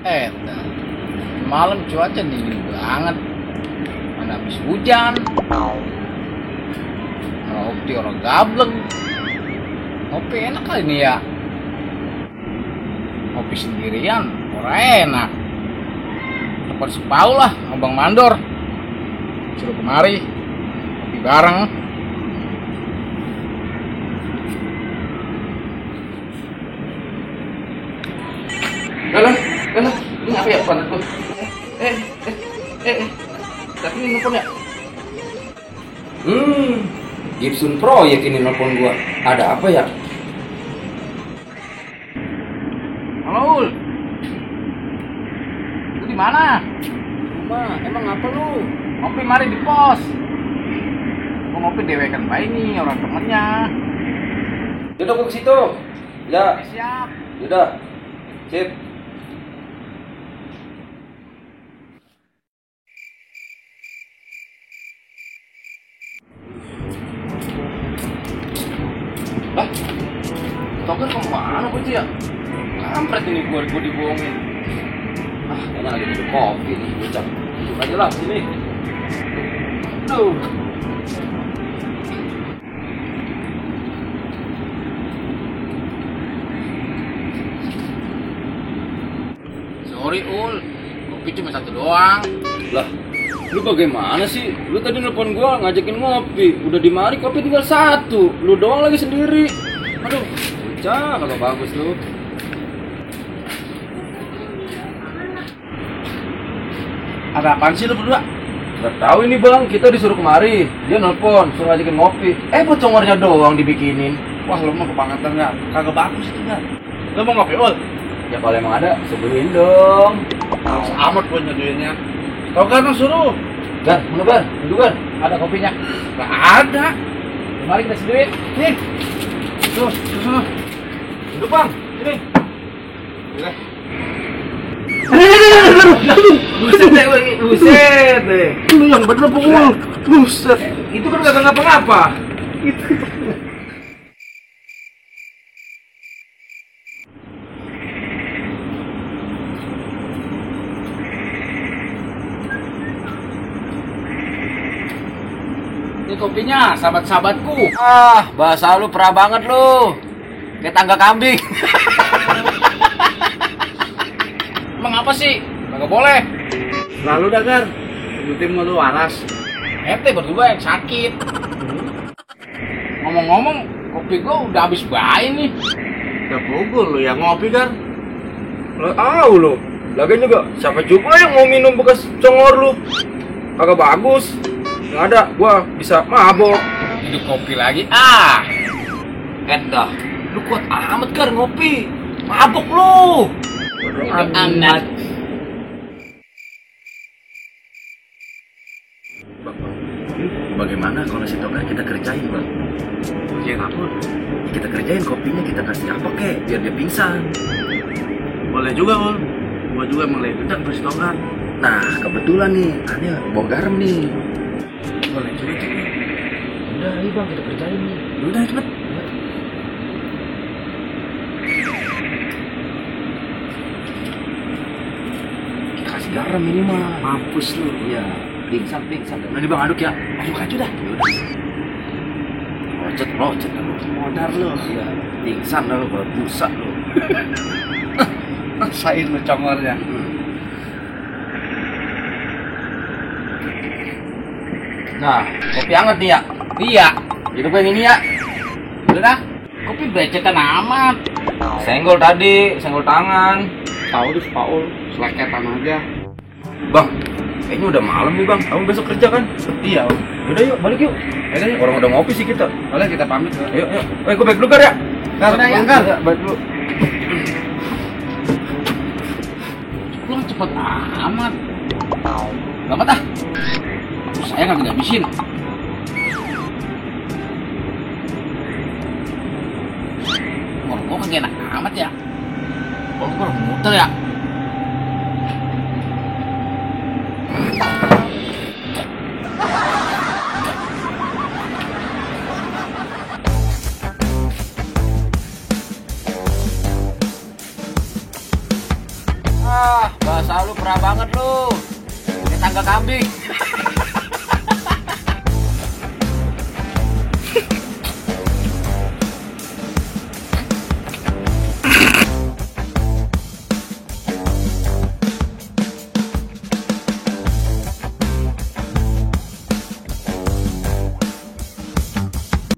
Nah, malam cuaca dingin banget. Mana habis hujan. Ngopi orang gableng. Ngopi enak kali ini ya. Ngopi sendirian, orang enak. Tepat sepau lah, Abang Mandor. Suruh kemari, ngopi bareng. Galah, ini apa ya pantat tuh? Tapi ini nelfon ya? Gibson proyek ini nelfon gua. Ada apa ya? Halo, Ul. Lu di mana? Rumah, emang apa lu? Ngopi mari di pos. Mau ngopi dewekan baik nih orang temennya. Yaudah gua ke situ. Ya, Siap. yaudah. Sip. Lah, Togar kemana gue ya? Kampret ini gue dibohongin. Kayaknya lagi minum kopi nih, bocah. Duduk aja lah sini. Duh. Sorry Ul, kopi cuma satu doang. Lah, lu bagaimana sih? Lu tadi nelfon gua ngajakin ngopi. Udah di mari kopi tinggal satu. Lu doang lagi sendiri. Aduh, bocah kalau bagus lu. Ada apaan sih lu berdua? Gak tahu ini bang, kita disuruh kemari. Dia nelpon, suruh ngajakin ngopi. Buat congornya doang dibikinin. Wah lu mah kebangetan nggak? Kagak bagus itu nggak? Lu mau ngopi Ul? Ya kalau emang ada, sebutin dong. Males amat gue nyeduinnya. Togar no suruh. Gar, mana Gar? Duduk Gar. Ada kopinya? Gak ada. Mari kita seduin. Nih. Tuh, sana. Duduk bang, sini. Udah. Buset deh, buset deh. Lu yang bener pengul. Buset. Itu kan gak ngapa-ngapa. Ini kopinya, sahabat-sahabatku. Bahasa lu perah banget lu. Kayak tangga kambing. Emang apa sih? Kagak boleh. Lalu Dagar, sebutin mau lu waras. Ente berdua yang sakit. Ngomong-ngomong, kopi gua udah habis bayi nih. Udah pukul lu yang ngopi kan? Lo tahu lo. Lagian juga siapa juga yang mau minum bekas congor lu? Kagak bagus. Nggak ada, gua bisa mabok. Hidup kopi lagi. Dah, lu kuat amat Gar ngopi. Mabok lu. Amat. Bagaimana kalau si Togar kita kerjain, Bang? Kerjain apa? Kita kerjain kopinya, kita kasih apa kek biar dia pingsan. Boleh juga Ul. Gua juga emang lagi gedang pas Togar. Nah, kebetulan nih, ada bawang garam nih. Boleh juga tuh. Udah, ayo Bang, kita kerjain nih. Udah cepet. Kita kasih garam ini mah. Mampus lu. Iya, pingsan. Udah nih Bang, aduk ya. Aduk aja dah. Yaudah. Locet lu. Modar lu. Iya, pingsan lu kalau busa lu. Rasain lu congornya. Nah, kopi hangat nih ya. Iya. Hidup yang ini ya. Udah dah. Kopi becetan amat. Senggol tadi, senggol tangan. Tahu di Paul, seleketan aja. Bang, kayaknya udah malam nih bang. Kamu besok kerja kan? Iya. Yaudah yuk, balik yuk. Udah yuk. Orang udah ngopi sih kita. Boleh kita pamit. Ayo. Gue balik dulu Gar ya. Udah ya. Ya, balik dulu. Lu cepet amat. Gak apa dah. Saya nggak ngabisin. Kok kagak enak amat ya? Kok muter ya? Ah, Murah banget lu. Ini tangga kambing.